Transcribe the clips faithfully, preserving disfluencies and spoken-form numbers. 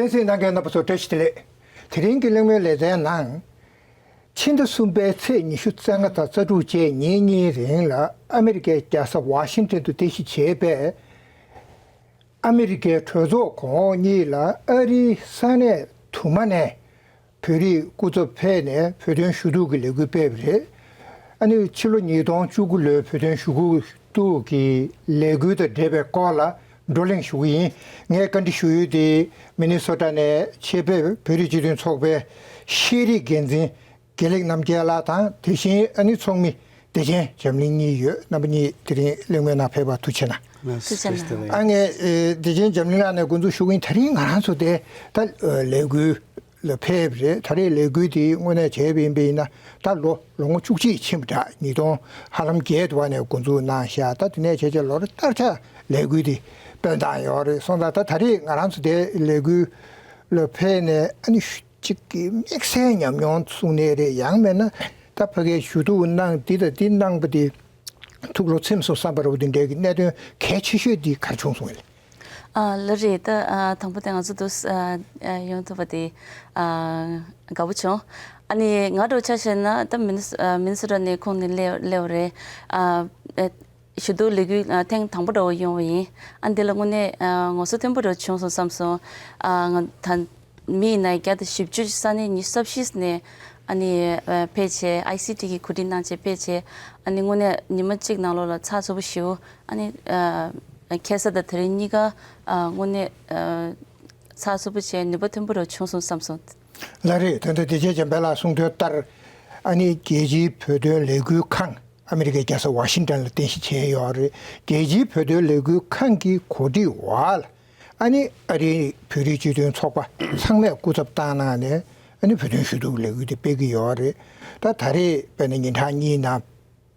གསན་གནང་མཁན་རྣམ་པ་ཚོ་བཀྲ་ཤིས་བདེ་ལེགས། དེ་རིང་གི་གླེང་མོལ་ལེ་ཚན་ནང་། ཕྱི་ཟླ་གསུམ་པའི་ཚེས་ཉི་ཤུ་རྩ་ལྔ་དང་རྩ་དྲུག་བཅས་ཉིན་གཉིས་རིང་ལ་ཨ་མི་རི་ཀའི་རྒྱལ་ས་ཝ་ཤིང་ཏོན་དུ་རྟེན་གཞི་བྱས་པའི་ཨ་མི་རི་ཀའི་གྲོས་ཚོགས་གོང་འོག་གཉིས་ལ་ཨ་རིའི་ས་གནས་དུ་མ་ནས་བོད་རིགས་སྐུ་ཚབ་ཕེབས་ནས་བོད་དོན་ཞུ་གཏུག་གི་ལས་འགུལ་སྤེལ་བ་རེད། ཨ་ནི་ཕྱི་ལོ་ཉིས་སྟོང་བཅུ་དགུ་ལོའི་བོད་དོན་ཞུ་གཏུག་གི་ལས་འགུལ་དང་འབྲེལ་བའི་སྐོར་ལ་བགྲོ་གླེང་ཞུ་གི་ཡིན། ངས་བཀའ་འདྲི་ཞུ་ཡུལ་དེ་མི་ནི་སོ་ཊ་ནས་ཆེད་ཕེབས་བོད་རིགས་སྤྱི་མཐུན་ཚོགས་པའི་ཤེས་རིག་འགན་འཛིན་དགེ་ལེགས་རྣམ་རྒྱལ་ལགས་དང་། དེ་བཞིན་ཨ་ནི་ཚོགས་མི་བདེ་ཆེན་འཇམ་གླིང་གཉིས་ཡོད། རྣམ་པ་གཉིས་དེ་རིང་གླེང་མོལ་ནང་ཕེབས་པར་ཐུགས་རྗེ་གནང་། ཐུགས་རྗེ་གནང་། ཨ་ངས་ཨེ་བདེ་ཆེན་འཇམ་གླིང་ལགས་ནས་འགོ་འཛུགས་ཞུ་གི་ཡིན། དེ་རིང་ང་རང་ཚོ་དེ་ད་ལས་འགུལ་ལ་ཕེབས་རེད། ད་རེས་ལས་འགུལ་དེ་དངོས་གནས་བྱས་པ་ཡིན་པ་ཡིན་ན་ད་ལོ་ལོ་ངོ་བཅུ་གཅིག་ཕྱིན་པ་འདྲ། ཉིས་སྟོང་ཧ་ལམ་བརྒྱད་དུ་བ་ནས་འགོ་འཛུགས་གནང་ཤག་ད་དེ་ནས་བྱས་བྱས་ལོ་རེ་ལྟར་ཆ་ལས་འགུལ་དེ་སྤེལ་སྟངས་ཡོད་རེད། སོང་ཙང་ད་ད་རེས་ང་རང་ཚོ་དེ་ལས་འགུལ་ལ་ཕེབས་ནས་ཨ་ནི་གཅིག་གི་དམིགས་བསལ་ཉམས་མྱོང་གསུང་ནའི་རེད། ཡང་མེད་ན་ད་ཕ་གིའི་ཞུ་གཏུག་གནང་འདི་དང་འདི་གནང་པ་དེ་ཐུགས་བློ་ཚིམ་སོང་བསམ་པ་རེད་པ། འདི་འདྲའི་གི་གནད་དོན་གལ་ཆེ་ཤོས་འདི་ག་རེ་བྱུང་སོང་ལེ། ཨ་ལགས་རེད། ད་ཨ་དང་པོ་དེ་ང་ཚོ་འདུག་ཨ་ཡོང་ཐུབ་པ་དེ་ཨ་དགའ་པོ་བྱུང་། ཨ་ནི་ང་འདྲ་བོ་ཆ་བཞག་ན་ད་མི་ནི་ཨ་མི་ནི་སོ་ཊ་ནས་ཁོང་ནི་སླེབས་སླེབས་པ་རེད། ཨ་ཨ་ཞུ་གཏུག་ལས་འགུལ་ཨ་ཐེངས་དང་པོ་འདྲ་བོ་ཡོང་བ་ཡིན། ཨ་འདི་ལ་དངོས་གནས་ཨ་ངོ་སོ་མཐོན་པོ་འདྲ་བོ་བྱུང་སོང་བསམ་སོང་། ཨ་ང་ད་མི་ཡིན་ན་བརྒྱ་དང་བཞི་བཅུ་ས་གནས་ཉི་ཤུ་རྩ་བཞི་ནས་ཨ་ནི་ཨ་ཕེབས་བྱས། ཨའི་སི་ཊི་གི་གོ་སྒྲིག་གནང་བྱས་ཕེབས་བྱས། ཨ་ནི་དངོས་གནས་ཉི་མ་གཅིག་ནང་ལོགས་ལ་ཚགས་ཚུད་པོ་ཞེ་པོ། ཨ་ནི་ཨ་ཁ་སང་དང་དེ་རིང་གཉིས་ཀ་ཨ་དངོས་གནས་ཨ་ཚགས་ཚུད་པོ་བྱས་ནུས་པ་མཐོན་པོ་འདྲ་བོ་བྱུང་སོང་བསམ་སོང་། ལགས་རེད། ད་ལྟ་བདེ་ཆེན་འཇམ་དཔལ་ལགས་གསུང་དོན་ལྟར། ཨ་ནི་རྒྱལ་སྤྱིའི་བོད་དོན་ལས་འགུལ་ཁང་། ཨ་མི་རི་ཀའི་རྒྱལ་ས་ཝ་ཤིང་ཏོན་ལ་རྟེན་གཞི་བྱས་ཡོད་རེད། རྒྱལ་སྤྱིའི་བོད་དོན་ལས་འགུལ་ཁང་གི་གོ་སྒྲིག་འོག་ལ། ཨ་ནི་ཨ་རིའི་བོད་རིགས་སྤྱི་མཐུན་ཚོགས་པ་ཚང་མས་སྐུ་ཚབ་བཏང་གནང་ནས་ཨ་ནི་བོད་དོན་ཞུ་གཏུག་ལས་འགུལ་དེ་སྤེལ་གྱི་ཡོད་རེད། ད་ད་རེས་དཔེར་ན་ཉིན་གྲངས་གཉིས་ནང་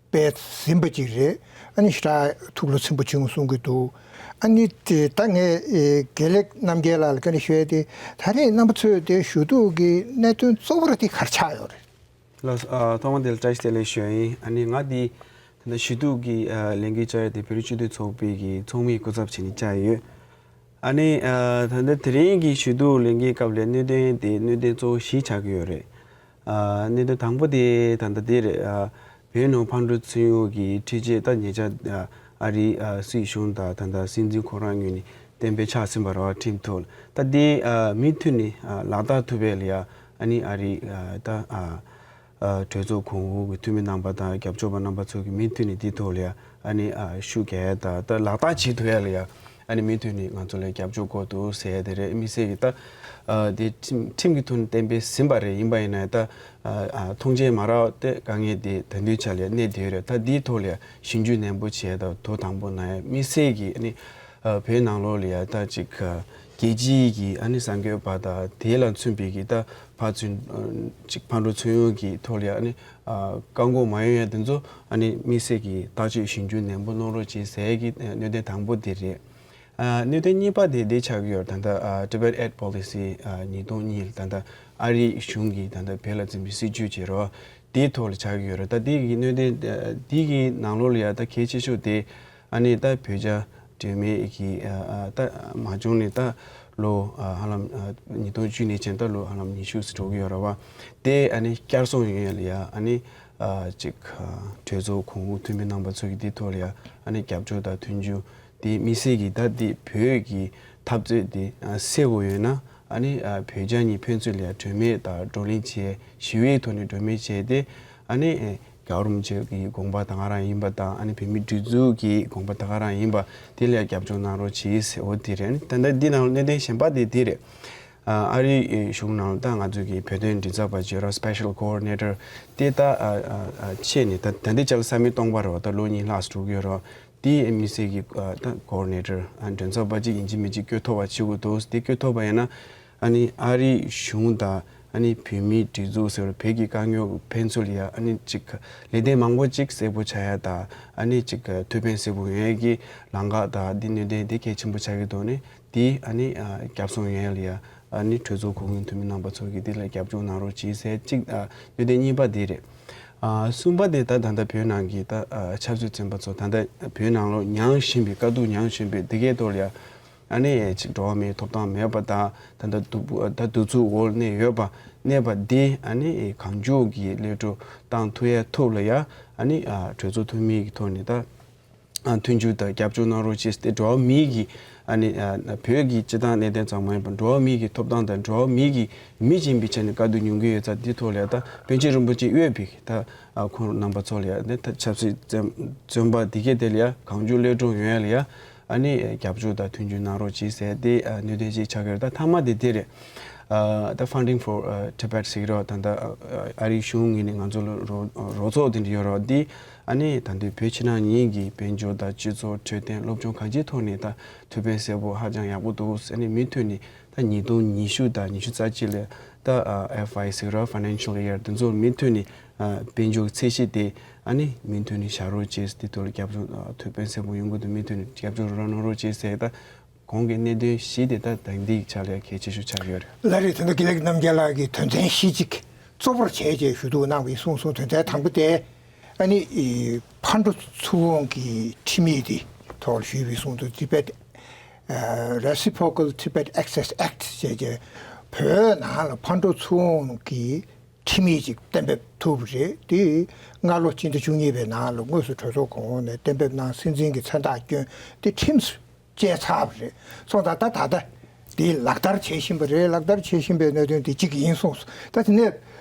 སྤེལ་ཟིན་པ་ཅིག་རེད། ཨ་ནི་ཞེ་དྲག་ཐུགས་བློ་ཚིམ་པོ་བྱུང་གསུང་གི་འདུག་ཨ་ནི་དེ་ད་ངས་ཨེ་དགེ་ལེགས་རྣམ་རྒྱལ་ལགས་ལ་བཀའ་འདྲི་ཞུ་ཡས་དེ། ད་རེས་རྣམ་པ་ཚོས་དེ་ཞུ་གཏུག་གི་གནད་དོན་གཙོ་བོ་ར་དེ་ག་རེ་ཆགས་ཡོད་རེད། ལགས་སོ། ཨ་ཐོག་མ་དེ་ལ་བཀྲ་ཤིས་བདེ་ལེགས་ཞུ་ཡ་ཡིན། ཨ་ནི་ང་འདི་ད་ལྟ་ཞུ་གཏུག་གི་ཨ་ལས་འགུལ་བཅར་ཡ་དེ་བོད་རིགས་སྤྱི་མཐུན་ཚོགས་པའི་གི་ཚོགས་མིའི་སྐུ་ཚབ་བྱས་ནས་བཅར་ཡོད། ཨ་ནི་ཨ་ད་ལྟ་དེ་རིང་གི་ཞུ་གཏུག་ལས་འགུལ་སྐབས་ལ་གནད་དོན་དེ་གནད་དོན་གཙོ་བོ་བཞི་ཆགས་ཀྱི་ཡོད་རེད། ཨ་གནད་དོན་དང་པོ་དེ་ད་ལྟ་དེ་རེད། ཨ་བོད་ནང་ཕར་འགྲོ་ཚུར་ཡོང་གི་འཁྲིད་ཆས་ད་ཉེ་ཆར་ཨ་ཨ་རིའི་ཨ་སྲིད་གཞུང་དང་ད་ལྟ་སྲིད་འཛིན་ཁོ་རང་ངོས་ནས་གཏན་འབེབས་ཆགས་ཟིན་པ་རེད་བ། ཁྲིམས་ཐོག་ལ་ད་དེ་ཨ་མུ་མཐུད་ནས་ཨ་ལག་བསྟར་ཐུབ་པའི་ལ་ཡ། ཨ་ནི་ཨ་རི་ཨ་ད་ཨ་ཨ་གྲོས་ཚོགས་གོང་འོག་གི་འཐུས་མི་རྣམ་པ་དང་རྒྱབ་སྐྱོར་པ་རྣམ་པ་ཚོ་གིས་མུ་མཐུད་ནས་དེའི་ཐོག་ལ་ཡ་ཨ་ནི་ཨ་ཤུགས་རྒྱག་ཡ་དང་ད་ལག་བསྟར་བྱེད་ཐུབ་ཡ་ལ་ཡ་ཨ་ནི་མུ་མཐུད་ནས་ང་ཚོ་ལ་རྒྱབ་སྐྱོར་དགོས་འདུག་ཟེར་ཡ་དེ་རེད། དམིགས་བསལ་གྱི་ད་ཨ་དེ་ཁྲིམས་ཁྲིམས་ཀྱི་ཐོག་ནས་གཏན་འབེབས་ཟིན་པ་རེད། ཡིན་པ་ཡིན་ན་ད་ཨ་ཨ་ཐོངས་མཆན་མ་རག་དེ་དཀའ་ངལ་དེ་ད་དུང་ཆ་ལ་གནས་བསྡད་ཡོད་རེད། ད་དེའི་ཐོག་ལ་ཡ་ཞིབ་འཇུག་ནན་པོ་བྱས་དང་དོ་དང་པོ་ན་ཡ་དམིགས་བསལ་གྱི་ཨ་ནི་ཨ་བོད་ནང་ལོགས་ལ་ཡ་ད་ཅིག་ཨ་རྒྱལ་སྤྱིའི་གི་ཨ་ནི་གསར་འགོད་པ་དང་དེ་ལ་མཚོན་པའི་གི་ད་ཕར་ཚུར་ཨ་ཅིག་ཕར་འགྲོ་ཚུར་ཡོང་གི་ཐོག་ལ་ཡ་ཨ་ནི་ཨ་བཀག་འགོག་མ་ཡོང་ཡ་དེ་ཚོ་ཨ་ནི་དམིགས་བསལ་གྱི་བརྟག་དཔྱད་ཞིབ་འཇུག་ནན་པོ་གནང་རོགས་བྱེད་ཟེར་གི་གནད་དོན་དང་པོ་དེ་རེད། ཨ་གནད་དོན་གཉིས་པ་དེ་འདི་ཆགས་ཀྱི་ཡོད། ད་ལྟ་ཨ་Tibet Aid Policy ཨ་ཉིས་སྟོང་གཉིས་ལ་ད་ལྟ་ཨ་རིའི་གཞུང་གིས་ད་ལྟ་བོད་ལ་འཛིན་པའི་སྲིད་ཇུས་བྱེད་རོགས་དེའི་ཐོག་ལ་ཆགས་ཀྱི་ཡོད་རེད། ད་དེ་གི་གནད་དོན་ཨ་དེ་གི་ནང་ལོགས་ལ་ཡ་ད་གལ་ཆེ་ཤོས་དེ་ཨ་ནི་ད་བོད་རྒྱ་སྒྲོལ་མའི་གི་ཨ་ཨ་ད་མ་བྱུང་ནས་ད་ལོ་ཨ་ཧ་ལམ་ཨ་ཉིས་སྟོང་བཅུ་ནས་བྱས་ད་ལོ་ཧ་ལམ་ཉི་ཤུ་ཙམ་འགྲོ་གི་ཡོད་རེད་བ། དེ་ཨ་ནི་བསྐྱར་གསོ་ཡོང་ཡ་ལ་ཡ་ཨ་ནི་ཨ་ཅིག་ཨ་གྲོས་ཚོགས་གོང་འོག་འཐུས་མི་རྣམ་པ་ཚོ་གི་དེ་ཐོག་ལ་ཡ་ཨ་ནི་རྒྱབ་སྐྱོར་དང་མཐུན་འགྱུར་དེ་དམིགས་བསལ་གྱི་ད་དེ་བོད་ཀྱི་འཐབ་རྩོད་དེ་ཨ་སེལ་དགོས་ཡོད་ན་ཨ་ནི་ཨ་བོད་རྒྱ་གཉིས་ཕན་ཚུན་ལ་ཡ་གྲོས་མོལ་དང་བགྲོ་གླེང་བྱས། ཞི་བའི་ཐོག་ནས་གྲོས་མོལ་བྱས་ཏེ་ཨ་ནི་ཨེ་རྒྱལ་བ་རིན་པོ་ཆེ་གི་དགོངས་པ་ད་ག་རང་ཡིན་པ་དང་། ཨ་ནི་བོད་མིའི་སྒྲིག་འཛུགས་ཀྱི་དགོངས་པ་ད་ག་རང་ཡིན་པ་དེ་ལ་རྒྱབ་སྐྱོར་གནང་རོགས་གྱིས་ཟེར། འོ་དེ་རེད། ཨ་ནི་ད་ལྟ་འདི་ནང་གནད་དོན་གཞན་པ་དེ་དེ་རེད། ཨ་ཨ་རིའི་གཞུང་ནང་ད་ང་ཚོ་གི་བོད་དོན་མགྲིན་ཚབ་པ་ཅིག་ཡོད་རེད། Special Coordinator དེ་ད་ཨ་ཨ་ཨ་ཆེད་ནས་ད་ད་ལྟའི་ཆར་ལ་ས་མིག་སྟོང་པ་རེད་བ། ད་ལོ་གཉིས་ལྷག་ཙམ་འགྲོ་གི་ཡོད་རེད་བ། དེའི་དམིགས་བསལ་གྱི་ཨ་ད་Coordinator ཨ་མགྲིན་ཚབ་པ་ཅིག་ཡིན་གཅིག་མིན་གཅིག་བསྐོ་ཐུབ་པ་བྱེད་དགོས་འདུག་དེ་བསྐོ་ཐུབ་པ་ཡིན་ན་ཨ་ནི་ཨ་རིའི་གཞུང་དང་ཨ་ནི་བོད་མིའི་སྒྲིག་འཛུགས་ཟེར་བ་བོད་ཀྱི་དཀའ་རྙོག་ཕན་ཚུན་ལ་ཡ་ཨ་ནི་ཅིག་ལས་དོན་མང་པོ་ཅིག་གསལ་པོ་ཆགས་ཡ་དང་། ཨ་ནི་ཅིག་ཐུགས་ཕན་གསལ་པོ་ཡོང་ཡ་གི་ལམ་ཁ་དང་འདི་གནད་དོན་འདི་གལ་ཆེན་པོ་ཆགས་ཀྱི་འདུག་ནི་དེ་ཨ་ནི་ཨ་རྒྱབ་སོང་ཡོང་ཡ་ལ་ཡ་ཨ་ནི་གྲོས་ཚོགས་གོང་འོག་འཐུས་མི་རྣམ་པ་ཚོ་གིས་འདི་ལ་རྒྱབ་སྐྱོར་གནང་རོགས་གྱིས་ཟེར་གཅིག་ཨ་གནད་དོན་གཉིས་པ་འདི་རེད། ཨ་གསུམ་པ་དེ་ད་ད་ལྟ་བོད་ནང་གི་ད་ཨ་ཆབ་སྲིད་བཙོན་པ་ཚོ་ད་ལྟ་བོད་ནང་ལོགས་མྱངས་བཞིན་པའི་དཀའ་སྡུག་མྱངས་བཞིན་པའི་འདི་གའི་ཐོག་ལ་ཡ་ ཨ་ནི་ཅིག་འགྲོ་བ་མིའི་ཐོབ་ཐང་མེད་པ་དང་ད་ལྟ་སྡུག་ད་གདུག་རྩུབ་འོག་གནས་ཡོད་པ་གནས་པ་འདི་ཨ་ནི་གང་མགྱོགས་ཀྱི་གློད་བཀྲོལ་བཏང་ཐུབ་ཡ་ཐུབ་ལ་ཡ་ཨ་ནི་གྲོས་ཚོགས་འཐུས་མི་གི་ཐོག་ནས་ད། མཐུན་འགྱུར་དང་རྒྱབ་སྐྱོར་གནང་རོགས་ཞེས་ཏེ་འགྲོ་བ་མིའི་གི་ཨ་ནི་བོད་ཀྱི་སྤྱི་བཏང་གནད་དོན་ཙམ་མ་ཡིན་པར་འགྲོ་བ་མིའི་གི་ཐོབ་ཐང་དང་འགྲོ་བ་མིའི་གི་མི་ཡིན་པའི་ཆ་ནས་དཀའ་སྡུག་མྱོང་གི་ཡོད་ཙང་འདི་ཐོག་ལ་ཡ་ད་པཎ་ཆེན་རིན་པོ་ཆེ་དབུས་པའི་ད་ཁོང་རྣམ་པ་ཚོ་ལ་ཡ་ད་ཆབ་སྲིད་བཙོན་བཙོན་པ་འདི་གས་དེ་ལ་ཡ་གང་མགྱོགས་གློད་གྲོལ་ཡོང་ཡ་ལ་ཡ་ཨ་ནི་རྒྱབ་སྐྱོར་དང་མཐུན་འགྱུར་གནང་རོགས་ཞེས་ཟེར་ཏེ་གནད་དོན་ཅིག་ཆགས་ཀྱི་ཡོད་རེད། ད་མཐའ་མ་དེ་དེ་རེད། ད་Funding for Tibet་ཟེར་གྱི་རེད་བ། ད་ད་ཨ་རིའི་གཞུང་ངོས་ནས་ང་ཚོ་ལ་རོགས་རོགས་ཚོགས་དེ་འདྲ་ཡོད་རེད་བ། འདི་ཨ་ནི་ད་ལྟའི་བོད་ཕྱི་ནང་གཉིས་ཀྱི་དཔལ་འབྱོར་དང་སྤྱི་ཚོགས་འཕྲོད་བསྟེན་སློབ་སྦྱོང་གང་ཅིའི་ཐོག་ནས་ད་ཐུགས་ཕན་གསལ་པོ་ཧ་ཅང་ཡག་པོ་འདུག་ཨ་ནི་མུ་མཐུད་ནས་ད་ཉིས་སྟོང་ཉི་ཤུ་དང་ཉི་ཤུ་རྩ་གཅིག་ལ་ད་ཨེཕ་ཨའི་ཟེར་གྱི་རེད་བ། Financial Year་དེ་ཚོ་མུ་མཐུད་ནས་དཔལ་འབྱོར་ཚད་གཞི་དེ་ཨ་ནི་མུ་མཐུད་ནས་བཞག་རོགས་བྱས། དེ་ཐོག་ལ་རྒྱབ་སྐྱོར་ཐུགས་ཕན་གསལ་པོ་ཡོང་གི་འདུག་མུ་མཐུད་ནས་རྒྱབ་སྐྱོར་རོགས་གནང་རོགས་བྱས་ཟེར་ད། གོང་གི་གནད་དོན་བཞི་དེ་ད་དེང་དུས་ཀྱི་ཆ་ལ་གལ་ཆེ་ཤོས་ཆགས་ཡོད་རེད། ལགས་རེད། དེ་ནས་དགེ་ལེགས་རྣམ་རྒྱལ་ལགས་ཀྱིས་དོན་ཚན་བཞི་ཅིག་གཙོ་བོར་བྱས་རྗེས་ཞུ་གཏུག་གནང་བའི་གསུང་སོང་། དོན་ཚན་དང་པོ་དེ་ཨ་ནི་ཕར་འགྲོ་ཚུར་འོང་གི་ཁྲིམས་ཡིག་དེ་ཐོག་ཞུས་པའི་གསུང་དུ་Tibet Reciprocal Tibet Access Act་ཞེས་བྱས་བོད་ནང་ལ་ཕར་འགྲོ་ཚུར་འོང་གི་ཁྲིམས་ཡིག་ཅིག་གཏན་འབེབས་ཐུབ་པ་རེད། དེ་སྔ་ལོ་སྤྱི་ཟླ་བཅུ་གཉིས་པའི་ནང་ལ་དངོས་སུ་གྲོས་ཚོགས་གོང་འོག་ནས་གཏན་འབེབས་གནང་། སྲིད་འཛིན་གྱི་མཚན་རྟགས་བསྐྱོན་ཏེ་ཁྲིམས་སུ་བཅད་ཚར་བ་རེད། སོང་ཙང་ད་ད་ལྟ་དེ་ལག་བསྟར་བྱེད་བཞིན་པ་རེད། ལག་བསྟར་བྱེད་བཞིན་པའི་གནད་དོན་དེ་གཅིག་ཡིན་གསུངས་སོང་། ད་དེ་ནས་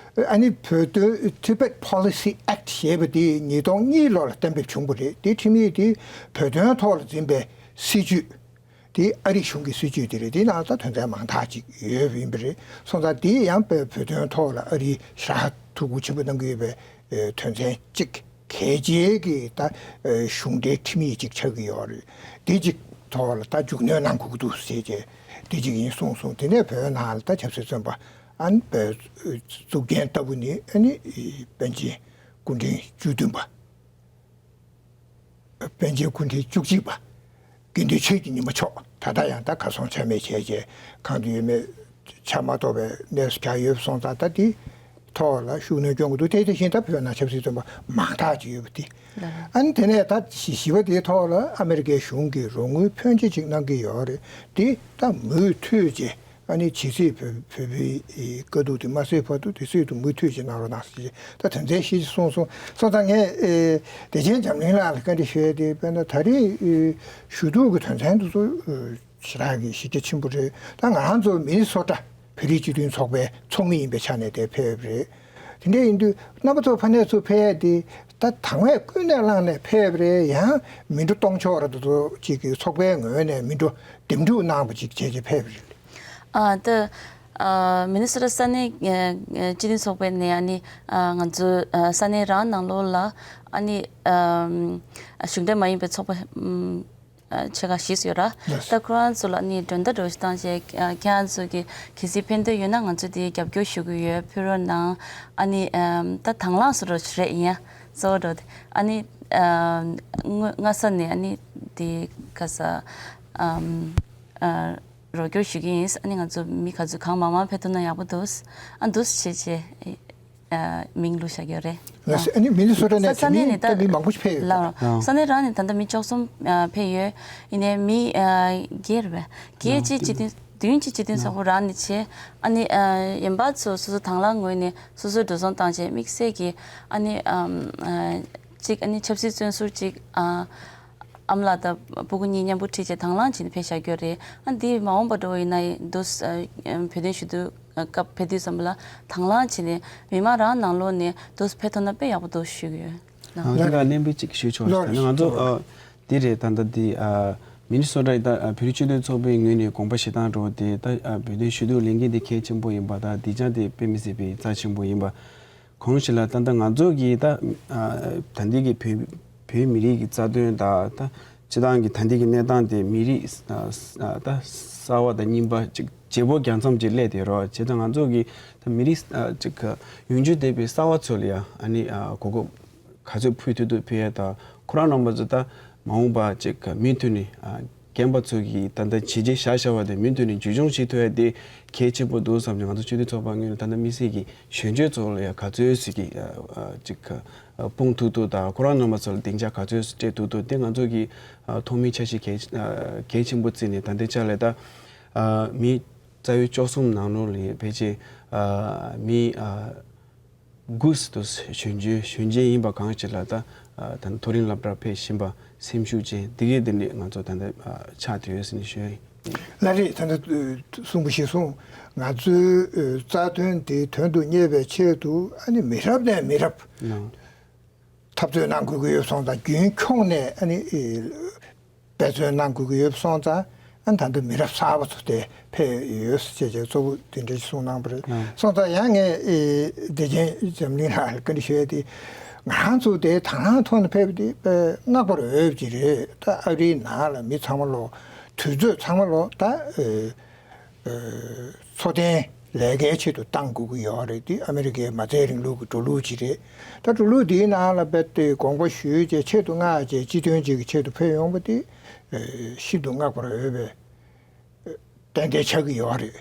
ཨ་ནི་བོད་དོན་Tibet Policy Act་ཞེས་པ་དེ་ཉིས་སྟོང་གཉིས་ལོ་ལ་གཏན་འབེབས་བྱུང་བ་རེད། དེ་ཁྲིམས་ཡིག་དེ་བོད་དོན་ཐོག་ལ་འཛིན་པའི་སྲིད་བྱུས། དེ་ཨ་རིའི་གཞུང་གི་སྲིད་བྱུས་དེ་རེད། དེའི་ནང་ད་དོན་ཚན་མང་དག་ཅིག་ཡོད་པ་ཡིན་པ་རེད། སོང་ཙང་དེ་ཡང་བོད་བོད་དོན་ཐོག་ལ་ཨ་རིའི་ཧྲ་ཧ་ཐུགས་ཁུར་ཆེན་པོ་གནང་གི་ཡོད་པའི་དོན་ཚན་གཅིག་གལ་ཆེའི་གི་ད་གཞུང་འབྲེལ་ཁྲིམས་ཡིག་ཅིག་ཆགས་ཀྱི་ཡོད་རེད། དེ་གཅིག་ཐོག་ལ་ད་མཇུག་གནོན་གནང་དགོས་ཀྱི་འདུག་ཟེར་བྱས་དེ་གཅིག་ཡིན་གསུངས་སོང་། དེ་ནས་བོད་ནང་ལ་ད་ཆབ་སྲིད་བཙོན་པ་ཨ་ནི་བོད་གཙུག་རྒྱན་ལྟ་བུ་ནི་ཨ་ནི་པཎ་ཆེན་སྐུ་ཕྲེང་བཅུ་བདུན་པ། པཎ་ཆེན་སྐུ་ཕྲེང་བཅུ་གཅིག་པ་དགེ་འདུན་ཆོས་ཀྱི་ཉི་མ་མཆོག་ད་ལྟ་ཡང་ད་གར་སོང་ཆ་མེད་བྱས་རྗེས་གང་དུ་ཡོད་མེད་ཆ་མ་རྟོགས་པའི་གནས་སུ་གྱར་ཡོད་སོང་ཙང་ད་དེ་ཐོག་ལ་ཤུགས་སྣོན་སྐྱོན་དགོས་འདུག་དེ་དེ་བཞིན་ད་བོད་ནང་ཆབ་སྲིད་བཙོན་པ་མང་དག་ཅིག་ཡོད་པ་དེ་ཨ་ནི་དེ་ནས་ད་བཞི་བ་དེའི་ཐོག་ལ་ཨ་མེ་རི་ཀའི་གཞུང་གིས་རོགས་དངུལ་ཕོན་ཆེ་ཅིག་གནང་གི་ཡོད་རེད། དེ་ད་མུ་མཐུད་བྱས། ཨ་ནི་ཇི་སྲིད་བོད་བོད་པའི་དཀའ་སྡུག་དེ་མ་སེལ་བར་དུ་དེ་སྲིད་དུ་མུ་མཐུད་ཅིག་གནང་རོགས་གནང་ཟེར་ད་དོན་ཚན་བཞི་གསུངས་སོང་། སོང་ཙང་ངས་བདེ་ཆེན་འཛམ་གླིང་ལགས་ལ་བཀའ་འདྲི་ཞུ་ཡས་དེ་དཔེར་ན་ད་རེས་ཞུ་གཏུག་གི་དོན་ཚན་དེ་ཚོ་ཞེ་དྲག་གི་གཞི་རྒྱ་ཆེན་པོ་རེད། ད་ང་རང་ཚོ་མི་ནི་སོ་ཊ་བོད་རིགས་སྤྱི་མཐུན་ཚོགས་པའི་ཚོགས་མི་ཡིན་པའི་ཆ་ནས་དེ་ཕེབས་པ་རེད། དེ་འདྲ་ཡིན་དུས་རྣམ་པ་ཚོ་ཕ་ནས་ཚུར་ཕེབས་ཡས་དེ་ད་དང་བས་ཀུན་ནས་བསླངས་ནས་ཕེབས་པ་རེད། ཡང་མི་འགྲོ་གཏོང་ཕྱོགས་ར་དེ་ཚོ་གཅིག་གི་ཚོགས་པའི་ངོས་ནས་མི་འགྲོ་འདེམས་སྒྲུག་གནང་བ་ཅིག་བྱས་རྗེས་ཕེབས་པ་རེད། ཨ་ད་ཨ་མི་ནི་སོ་ཊ་ས་གནས་ཨ་སྤྱི་མཐུན་ཚོགས་པའི་ནས་ཨ་ནི་ཨ་ང་ཚོ་ཨ་ས་གནས་རང་ནང་ལོགས་ལ་ཨ་ནི་ཨ་གཞུང་འབྲེལ་མ་ཡིན་པའི་ཚོགས་པ་ཨ་ཆེ་ཁག་བཞི་ཙམ་ཡོད་ར། ལགས། ད་ཁོ་རང་ཚོ་ལ་ཨ་ནི་མགྲོན་བརྡ་འདྲ་བོ་ཞིག་བཏང་རྗེས་ཨ་ཁྱེད་རང་ཚོ་གི་གལ་སྲིད་ཕན་ཐོགས་ཡོད་ན་ང་ཚོ་དེ་རྒྱབ་སྐྱོར་ཞུ་གི་ཡོད། ཕུལ་རོགས་གནང་། ཨ་ནི་ཨ་ད་དང་བླངས་སུ་རོགས་རེད་ཡིན་ཡ། གཙོ་བོ་འགྲོ་དེ་ཨ་ནི་ཨ་སྔོན་སྔ་ས་ནས་ཨ་ནི་དེ་ག་ས་ཨམ་ཨ་རོགས་སྐྱོར་ཞུ་གི་ཡིན། ཨ་ནི་ང་ཚོ་མི་ག་ཚོད་གང་མང་མང་ཕེབས་ཐུབ་ན་ཡག་པོ་འདུག་ཨ་འདུག་བྱས་རྗེས་ཨ་མིང་བླུགས་བཞག་ཡོད་རེད། ལགས་སོ། ཨ་ནི་མི་ནི་སོ་ཊ་ནས་ས་ས་གནས་ནས་ད་ད་མི་མང་པོ་ཞིག་ཕེབས་ཡོད། ལགས་རོ། ཨ་ས་གནས་རང་ནས་ད་ལྟ་མི་བཅུ་གསུམ་ཨ་ཕེབས་ཡོད། ཡིན་ནའི་མི་ཨ་བརྒྱད་རེད་པས། བརྒྱད་ཅིག་སྤྱི་མཐུན་བདུན་ཅིག་སྤྱི་མཐུན་ཚོགས་པ་རང་ནས་བྱས། ཨ་ནི་ཨ་གཞན་པ་ཚོ་སོ་སོ་དང་བླངས་ངོས་ནས་སོ་སོའི་འགྲོ་སོང་བཏང་བྱས་དམིགས་བསལ་གྱི་ཨ་ནི་ཨམ་ཨ་གཅིག་ཨ་ནི་ཆབ་སྲིད་བཙོན་ཟུར་གཅིག་ཨ་ཨ་མ་ལགས་དང་སྤུ་གུ་གཉིས་མཉམ་པོ་ཁྲིད་བྱས་དང་བླངས་བྱས་ནས་ཕེབས་བཞག་རྒྱུ་རེད། ཨ་འདི་མ་འོངས་པ་འགྲོ་བ་ཡིན་ན་འདུག་ཨ་བོད་དོན་ཞུ་གཏུག་སྐབས་ཕེབས་དུས་ཙམ་པ་ལ་དང་བླངས་བྱས་ནས་མི་མང་རང་ནང་ལོགས་ནས་འདུག་ཕེབས་ཐུབ་ན་དཔེ་ཡག་པོ་འདུག་ཞུ་གི་ཡོད། ཨ་འདི་ག་གླེང་འབུལ་གཅིག་ཞུ་ཆོག་ཟེར་ན་ང་ཚོ་ཨ་འདི་རེད། ད་ལྟ་འདི་ཨ་མི་ནི་སོ་ཊ་ཡི་ད་ཨ་བོད་རིགས་སྤྱི་མཐུན་ཚོགས་པའི་ངོས་ནས་དགོངས་པ་བཞེས་སྟངས་འགྲོ་དེ་ད་ཨ་བོད་དོན་ཞུ་གཏུག་ལས་འགན་དེ་གལ་ཆེན་པོ་ཡིན་པ་དང་དེ་ཅང་དེ་དཔེ་མི་སྲིད་པའི་རྩ་ཆེན་པོ་ཡིན་པ། གང་ཞིག་ལ་ད་ལྟ་ང་ཚོ་གི་ད་ཨ་ད་ལྟའི་གི་བོད་བོད་མི་རིགས་ཀྱི་རྩ་དོན་དང་ད་སྤྱི་བཏང་གི་ད་ལྟའི་གི་གནས་སྟངས་དེ་མི་རིགས་ཨ་ཨ་ད་གསར་བ་དང་རྙིང་པ་ཅིག་བརྗེ་པོ་རྒྱག་མཚམས་ཅིག་སླེབས་བསྡད་རོགས་བྱས་ཙང་ང་ཚོ་གི་ད་མི་རིགས་ཨ་ཅིག་གི་ཡོང་རྒྱུ་བསྡད་པའི་གསར་བ་ཚོ་ལ་ཡ་ཨ་ནི་ཨ་གོ་སྐབས་ག་ཚོད་ཕུལ་ཐུབ་ཐུབ་ཕུལ་ཡ་དང་ཁོ་རང་རྣམ་པ་ཚོ་ད་མ་འོངས་པ་ཅིག་གི་མུ་མཐུད་ནས་ཨ་ རྒན་པ་ཚོ་གིས་ད་ལྟ་བྱས་རྗེས་བཞག་བཞག་པ་དེ་མུ་མཐུད་ནས་འཇུ་སྐྱོང་བྱེད་ཐུབ་ཡ་དེ་གལ་ཆེན་པོ་འདུག་བསམ་ཀྱང་། ང་ཚོ་སྤྱི་འཐུས་ཚོགས་པ་ངོས་ནས་ད་ལྟ་དམིགས་བསལ་གྱི་གཞོན་སྐྱེས་ཚོ་ལ་ཡང་ག་ཚོད་ཅིག་གི་ཨ་ཨ་ཅིག་ཨ་སྤུངས་ཐུབ་ཐུབ་དང་། ཁོ་རང་རྣམ་པ་ཚོ་ལ་སྡིངས་ཆ་ག་ཚོད་སྤྲད་ཐུབ་ཐུབ་དེ་ང་ཚོ་གི་ཨ་ཐོག་མའི་འཆར་གཞི་གལ་ཨ་གལ་ཆེན་པོ་བརྩིས་ནས། ད་ལྟའི་ཆ་ལ་ད་ཨ་མི་རྩ་བའི་བཅུ་གསུམ་ནང་ལོགས་ལ་ཕལ་ཆེར་ཨ་མི་ཨ་དགུ་ཙམ་དུ་གཞོན་གཞོན་གཞོན་སྐྱེས་ཡིན་པ་གང་ཞིག་ལ་ད་ཨ་ད་མཐོ་རིམ་སློབ་གྲྭར་ཕེབས་བཞིན་པ་སེམས་ཤུགས་ཅན་དེ་གའི་དེ་འདྲས་ང་ཚོ་ད་ལྟ་ཨ་ཆགས་བསྡད་ཡོད་ཟེར་ནས་ཞུ་ཡ་ཡིན། ལགས་རེད། ད་ལྟ་གསུངས་པ་ཞིག་སོང་། ང་ཚོའི་ཨ་རྩ་དོན་དེ་དོན་དུ་གཉེར་བའི་ཆེད་དུ་ཨ་ནི་མི་རབས་ནས་མི་རབས་ལགས། འཐབ་རྩོད་གནང་དགོས་ཀྱི་ཡོད་སོང་ཙང་། རྒྱུན་འཁྱོངས་ནས་ཨ་ནི་ཨེ་འབད་བརྩོན་གནང་དགོས་ཀྱི་ཡོད་སོང་ཙང་། ཨ་ནི་ད་ལྟ་མི་རབས་གསར་པ་ཚོ་དེ་ཕེབས་ཡོད་ཟེར་བྱས་གཙོ་བོ་དེ་འདྲ་ཞིག་གསུངས་གནང་བ་རེད། ཨ་སོང་ཙང་ཡང་ངས་ཨེ་བདེ་ཆེན་འཛམ་གླིང་ལགས་ལ་བཀའ་འདྲི་ཞུ་ཡ་དེ། ང་རང་ཚོ་དེ་དང་བླངས་ཐོག་ནས་ཕེབས་པ་དེ་དཔེ་བསྔགས་པར་འོས་པ་ཅིག་རེད། ད་ཨ་རིའི་ནང་ལ་མི་ཚང་མ་ལོ། དུས་ཚོད་ཚང་མ་ལོ། ད་ཨེ། ཨ་འཚོ་རྟེན་ལས་ཀའི་ཆེད་དུ་བཏང་དགོས་ཀྱི་ཡོད་རེད། དེ་ཨ་མི་རི་ཀའི་མ་རྩའི་རིང་ལུགས་ཀྱི་འགྲོ་ལུགས་ཅིག་རེད། ད་འགྲོ་ལུགས་འདིའི་ནང་ལ་རྦད་དེ་དགོངས་པ་ཞུས་བྱས་ཆེད་དུ་མངགས་བྱས་སྤྱི་དོན་ཅིག་གི་ཆེད་དུ་ཕེབས་ཡོང་པ་དེ་ཨ་ཤིན་ཏུ་བསྔགས་པར་འོས་པའི་ཏན་ཏན་ཆགས་ཀྱི་ཡོད་རེད།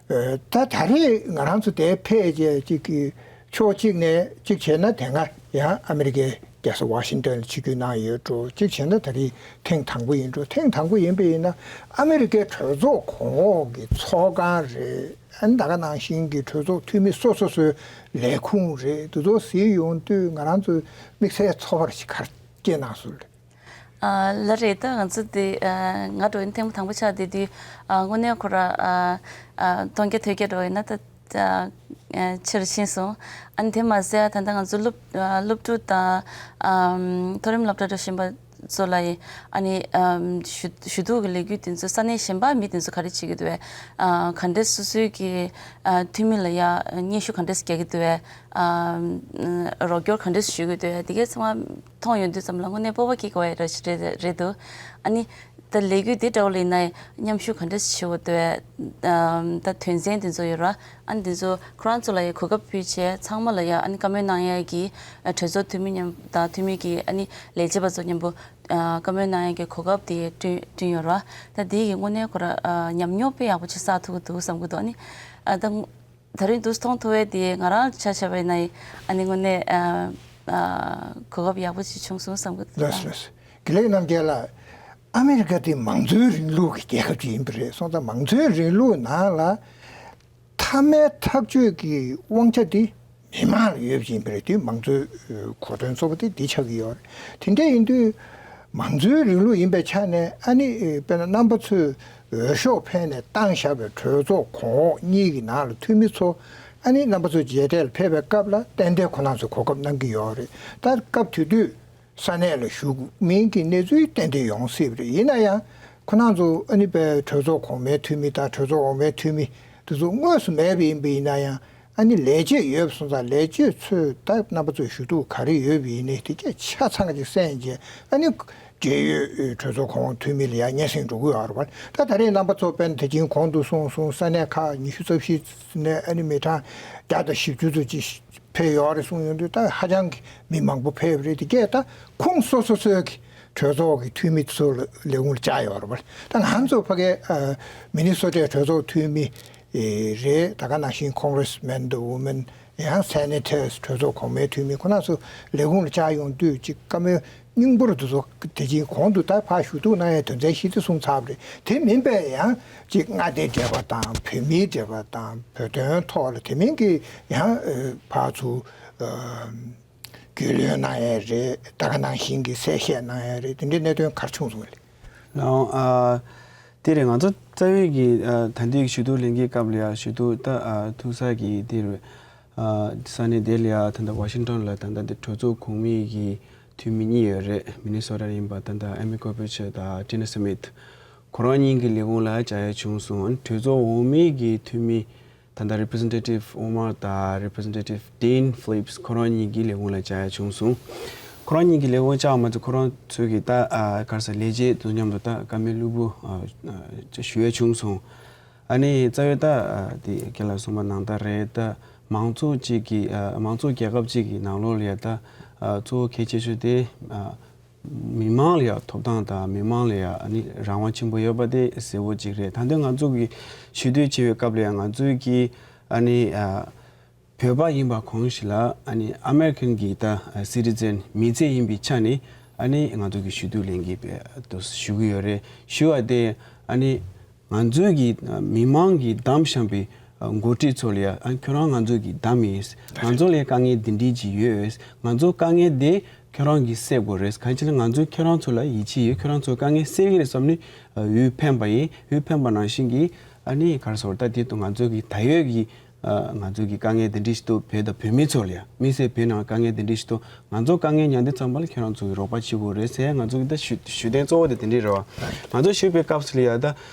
ཨ་ད་ད་རེས་ང་རང་ཚོ་དེར་ཕེབས་བྱས་ཅིག་གི་ཕྱོགས་གཅིག་ནས་གཅིག་བྱས་ན་དེ་སྔ་ཡང་ཨ་མི་རི་ཀའི་རྒྱལ་ས་ཝ་ཤིང་ཏོན་ལ་ཆིབས་བསྒྱུར་གནང་ཡོད་འགྲོ། གཅིག་བྱས་ན་ད་རེས་ཐེངས་དང་པོ་ཡིན་འགྲོ། ཐེངས་དང་པོ་ཡིན་པ་ཡིན་ན་ཨ་མི་རི་ཀའི་གྲོས་ཚོགས་གོང་འོག་གི་ཚོགས་ཁང་རེད། ཨ་ནི་ད་ག་ནང་བཞིན་གྱི་གྲོས་ཚོགས་འཐུས་མི་སོ་སོ་སོའི་ལས་ཁུངས་རེད། དེ་ཚོ་གཟིགས་ཡོང་དུས་ང་རང་ཚོ་དམིགས་བསལ་ཚོར་བ་ཞིག་ག་རེ་སྐྱེས་གནང་སོང་རེད། ཨ་ལགས་རེད། ད་ང་ཚོ་དེ་ཨ་ང་འགྲོ་ཡིན་ཐེངས་མ་དང་པོ་ཆགས་བསྡད་དུས། ཨ་དངོས་གནས་ཁོ་ར་ཨ་ཨ་མཐོང་རྒྱ་ཐོས་རྒྱ་འགྲོ་ཡིན་ན་ད་ཨ་ཨ་ཆེ་རུ་ཕྱིན་སོང་། ཨ་ནི་དེ་མ་ཟད་ད་ལྟ་ང་ཚོ་སློབ་ཨ་སློབ་ཕྲུག་དང་ཨ་མཐོ་རིམ་སློབ་གྲྭ་འགྲོ་བཞིན་པ་ཚོ་ལ་ཡིན། ཨ་ནི་ཨམ་ཞུ་ཞུ་གཏུག་གི་ལས་འགུལ་དེ་ཚོ་ས་གནས་གཞན་པ་མི་དེ་ཚོ་ག་རེ་བྱེད་ཀྱི་འདུག་བས། ཨ་ག་འདྲས་སོ་སོའི་གི་ཨ་འཐུས་མི་ལ་ཡ་སྙན་ཞུ་ག་འདྲས་རྒྱག་གི་འདུག་བས། ཨ་རོགས་སྐྱོར་ག་འདྲས་ཞུ་གི་འདུག་བས། དེ་གའི་ཚང་མ་མཐོང་ཡོང་དུས་ཙམ་ལ་དངོས་གནས་སྤོབས་པ་སྐྱེ་དགོས་ཡ་ར་ཞིག་རེད་རེད་འདུག་ཨ་ནི་ད་ལས་འགུལ་དེ་འདྲ་བོ་ལ་ཡིན་ན་མཉམ་ཞུགས་ག་འདྲས་བྱེད་དགོས་འདུག་བས། ཨམ་ད་དོན་ཚན་དེ་ཚོ་ཡོད་ར། ཨ་ནི་དེ་ཚོ་ཁོ་རང་ཚོ་ལ་ཡ་གོ་སྐབས་ཕུལ་བྱས་ཚང་མ་ལ་ཡ་ཨ་ནི་བཀའ་མོལ་གནང་ཡ་གི་ཨ་གྲོས་ཚོགས་འཐུས་མི་མཉམ་དང་འཐུས་མི་གི་ཨ་ནི་ལས་བྱེད་པ་ཚོ་མཉམ་པོ་ཨ་བཀའ་མོལ་གནང་ཡ་གི་གོ་སྐབས་དེ་བསྐྲུན་བསྐྲུན་ཡོད་ར། ད་དེ་གི་དངོས་གནས་ཁོ་ར་ཨ་ཉམས་མྱོང་དཔེ་ཡག་པོ་ཅིག་བསགས་ཐུབ་ཀྱི་འདུག་བསམ་གྱི་འདུག་ཨ་ནི་ཨ་ད་ད་རིང་འདུག་མཐོང་ཐུབ་པའི་དེ་ང་རང་ཆ་བཞག་པ་ཡིན་ན་ཨ་ནི་དངོས་གནས་ཨ་ཨ་གོ་སྐབས་ཡག་པོ་ཅིག་བྱུང་སོང་བསམ་གྱི་འདུག་ལགས་སོ་ལགས་སོ། དགེ་ལེགས་རྣམ་རྒྱལ་ལགས། ཨ་མི་རི་ཀ་དེ་མང་གཙོའི་རིང་ལུགས་ཀྱི་རྒྱལ་ཁབ་ཅིག་ཡིན་པ་རེད། སོང་ཙང་མང་གཙོའི་རིང་ལུགས་ནང་ལ་མཐའ་མའི་ཐག་གཅོད་ཀྱི་དབང་ཆ་དེ་མི་མང་ལ་ཡོད་པ་ཅིག་ཡིན་པ་རེད། དེ་མང་གཙོའི་གོ་དོན་གཙོ་བོ་དེ་འདི་ཆགས་ཀྱི་ཡོད་རེད། དེ་འདྲ་ཡིན་དུས་མང་གཙོའི་རིང་ལུགས་ཡིན་པའི་ཆ་ནས་ཨ་ནི་དཔེར་ན་རྣམ་པ་ཚོས་འོས་ཤོག་ཕེབས་ནས་བཏང་བཞག་པའི་གྲོས་ཚོགས་གོང་འོག་གཉིས་ཀྱི་ནང་ལ་འཐུས་མི་ཚོ་ཨ་ནི་རྣམ་པ་ཚོ་མཇལ་འཕྲད་ལ་ཕེབས་པའི་སྐབས་ལ་ཏན་ཏན་ཁོ་རང་ཚོས་གོ་སྐབས་གནང་གི་ཡོད་རེད། ད་སྐབས་དེ་དུས་ས་གནས་ལ་བཞུགས་མིན་གྱི་གནས་ཚུལ་ཏན་ཏན་ཡོང་སྲིད་པ་རེད། ཡིན་ན་ཡང་ཁོ་རང་ཚོ་ཨ་ནི་པའི་གྲོས་ཚོགས་གོང་མའི་འཐུས་མི་དང་གྲོས་ཚོགས་འོག་མའི་འཐུས་མི་དེ་ཚོ་དངོས་སུ་མེད་པ་ཡིན་པ་ཡིན་ན་ཡང་ཨ་ནི་ལས་བྱེད་ཡོད་པ་སོང་ཙང་ལས་བྱེད་ཚོས་ད་རྣམ་པ་ཚོའི་ཞུ་གཏུག་ག་རེ་ཡོད་པ་ཡིན་ནའི་དེ་གས་ཆ་ཚང་ཅིག་གསན་རྗེས་ཨ་ནི་འབྲེལ་ཡོད་གྲོས་ཚོགས་གོང་འོག་འཐུས་མི་ལ་ཡང་སྙན་སེང་འགྲོ་གི་ཡོད་རེད་པ། ད་ད་རེས་རྣམ་པ་ཚོ་དཔེར་ན་དེ་བཞིན་གོང་དུ་སོང་སོང་ས་གནས་ཁག་ཉི་ཤུ་རྩ་བཞི་ནས་ཨ་ནི་མི་གྲངས་བརྒྱ་དང་བཞི་བཅུ་ཚོ་ཅིག་ཕེབས་ཡོད་རེད་གསུངས་ཡོང་དུས་ད་ཧ་ཅང་གི་མི་མང་པོ་ཕེབས་པ་རེད། དེ་གས་ད་ཁོངས་སོ་སོ་སོའི་གི་གྲོས་ཚོགས་ཀྱི་འཐུས་མི་ཚོ་ལ་ལས་ཁུངས་ལ་བཅར་ཡོད་རེད་པ། ད་ང་ཚོ་ཕ་གའི་ཨ་མི་ནི་སོ་ཊའི་གྲོས་ཚོགས་འཐུས་མི་ཨེ་རེད། ད་ག་ནང་བཞིན་ཁོང་རེས་མེན་དང་ཝུ་མེན་ཡང་སེ་ནེ་ཊར་གྲོས་ཚོགས་གོང་མའི་འཐུས་མི་ཁོ་རང་ཚོ་ལས་ཁུངས་ལ་བཅར་ཡོང་དུས་ཅིག་བཀའ་མོལ་སྙིང་པོར་དེ་ཚོ་དེ་བཞིན་གོང་དུ་ད་ཕར་ཞུ་གཏུག་གནང་ཡའི་དོན་ཚན་བཞི་དེ་གསུངས་ཚར་བ་རེད། དེ་མིན་པའི་ཡང་ཅིག་མངའ་སྡེའི་འབྲེལ་བ་དང་བོད་མིའི་འབྲེལ་བ་དང་བོད་དོན་ཐོག་ལ་དེ་མིན་གྱི་ཡང་ཨ་ཕར་ཚུར་ཨ་རྒྱུས་ལོན་གནང་ཡས་རེད། ད་ག་ནང་བཞིན་གྱི་གསལ་བཤད་གནང་ཡས་རེད། དེ་འདྲའི་གནད་དོན་ག་རེ་བྱུང་སོང་ལགས། ལགས་འོང་། ཨ་དེ་རེད། ང་ཚོ་རྩ་བའི་གི་ཨ་ད་ལྟའི་ཞུ་གཏུག་ལས་འགུལ་སྐབས་ལ་ཡང་ཞུ་གཏུག་ད་ཨ་ཐུག་ས་གི་དེ་རེད། ཨ་ས་གནས་དེ་ལ་ཡང་ད་ལྟ་ཝ་ཤིང་ཊོན་ལ་ད་ལྟ་དེ་གྲོས་ཚོགས་གོང་མའི་གི་འཐུས་མི་གཉིས་ཡོད་རེད། མི་ནི་སོ་ཊ་ཡིན་པ་ད་ལྟ་ཨེ་མི་ཀོ་པེ་ཆེ་དང་ཊི་ན་སི་མིད། ཁོ་རང་གཉིས་ཀྱི་ལས་ཁུངས་ལ་བཅར་ཡ་བྱུང་སོང་། གྲོས་ཚོགས་འོག་མའི་གི་འཐུས་མི་ད་ལྟ་Representative Omar དང་Representative Dean Phillips ཁོ་རང་གཉིས་ཀྱི་ལས་ཁུངས་ལ་བཅར་ཡ་བྱུང་སོང་། ཁོ་རང་གཉིས་ཀྱི་ལས་ཁུངས་བཅར་མ་ཚད་ཁོ་རང་ཚོས་ཀྱི་ད་ཨ་ག་རེ་ཟེར་ལས་བྱེད་དེ་མཉམ་དུ་ད་བཀའ་མོལ་ལྷུག་པོ་ཨ་ཨ་ཞུ་ཡ་བྱུང་སོང་། ཨ་ནི་རྩ་བའི་ད་ཨ་དེ་རྒན་ལགས་གསུངས་པ་ནང་ལྟར་རེད། ད་མང་གཙོ་གཅིག་གི་ཨ་མང་གཙོ་རྒྱལ་ཁབ་གཅིག་གི་ནང་ལོགས་ལ་ཡ་ད་ཨ་གཙོ་བོ་གལ་ཆེ་ཤོས་དེ་ཨ་ མི་མང་ལ་ཡང་ཐོབ་ཐང་དང་མི་མང་ལ་ཡང་ཨ་ནི་རང་དབང་ཆེན་པོ་ཡོད་པ་དེ་གསལ་པོ་གཅིག་རེད། ད་ལྟ་ང་ཚོ་གི་ཞུ་གཏུག་བྱེད་པའི་སྐབས་ལ་ཡང་ང་ཚོའི་གི་ཨ་ནི་ཨ་བོད་པ་ཡིན་པ་གང་ཞིག་ལ་ཨ་ནི་ཨ་མེ་རི་ཀན་གྱི་ད་སི་ཊི་ཛན་མི་སེར་ཡིན་པའི་ཆ་ནས་ཨ་ནི་ང་ཚོ་གི་ཞུ་གཏུག་ལེན་གྱི་བས་དུ་ཞུ་གི་ཡོད་རེད། ཞུ་བ་དེ་ཨ་ནི་ང་ཚོའི་གི་མི་མང་གི་གདམ་བཞག་པའི་འགོ་ཁྲིད་ཚོ་ལ་ཡང་ཁྱོད་རང་ང་ཚོའི་གི་གདམ་ཡིན། ང་ཚོ་ལ་དཀའ་ངལ་འདི་འདྲ་ཅིག་ཡོད། ང་ཚོ་དཀའ་ངལ་དེ་ཁྱོད་རང་གིས་སེལ་དགོས་རེད། གང་ཅི་ལ་ང་ཚོས་ཁྱོད་རང་ཚོ་ལ་ཡིད་ཆེས་ཡོད། ཁྱོད་རང་ཚོའི་དཀའ་ངལ་སེལ་གི་རེད་བསམ་ནས་འོས་འཕེན་པ་ཡིན། འོས་འཕེན་པ་ནང་བཞིན་གྱི་ཨ་ནི་ག་རེ་ཟེར་ད་དེ་དུ་ང་ཚོའི་གི་ད་ཡོད་ཀྱི་ང་ཚོའི་གི་དཀའ་ངལ་འདི་འདྲ་ཞིག་འདུག་བོད་དང་བོད་མི་ཚོ་ལ་ཡང་མི་སེར་བོད་ནང་དཀའ་ངལ་འདི་འདྲ་ཞིག་འདུག་ང་ཚོ་དཀའ་ངལ་མྱངས་དུས་ཙམ་པ་ལ་ཁྱོད་རང་ཚོ་གི་རོགས་པ་བྱེད་དགོས་རེད་ཟེར། ང་ཚོ་གི་ད་ཞུ་ཞུ་གཏན་གཙོ་བོ་དེ་དེ་འདྲ་རེད་བ། ང་ཚོ་ཞུས་པའི་སྐབས་སུ་ལ་ཡ་ད་